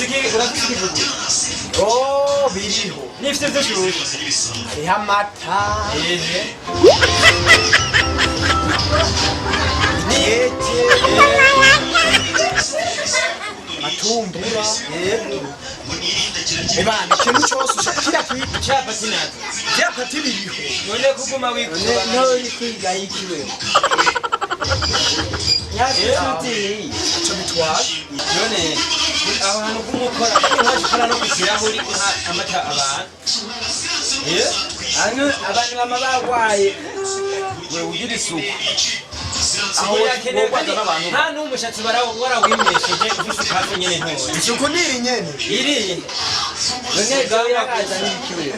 Ufise iki, urafise ikivuguto? Oh, biriho. Nifise vyose. Hariho amata. Ehe. Keke, matumbura. Ebana, ikintu cyose ushaka kira kintu. Capati nazo? Vyapati biriho. None kuguma wikuba? None uri kwiga iki wewe? Nyasuti. Ico bitwara. None aho hantu k'umukora nkaje ukora no ku kirahuri uha amata abantu? Eh? Hano abantu bama bagwaye. We ugira isuku. Aho yakenewe wogwaza kandi n'abantu. nta n'umushatsi warawimesheje, ufise ikafe nyene ntoya. Isuku niri nyene. Iri. None jewe yakaza n'iki wewe?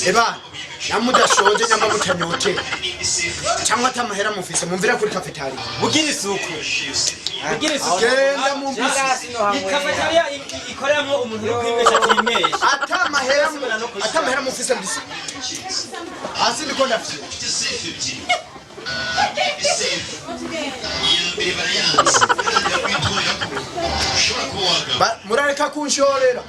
Ebana, namudashonje nyamba mutanyote cyangwa atamahera mufise, mumvira kuri kafetariya. Bugira isuku, bugira isuku. Genda mumbise. Ikafetariya ikoreramo umuntu uri kwimesha atimesha. Atamahera, atamahera mufise, mbise hasi ndiko ndafye. Murareka kunshorera.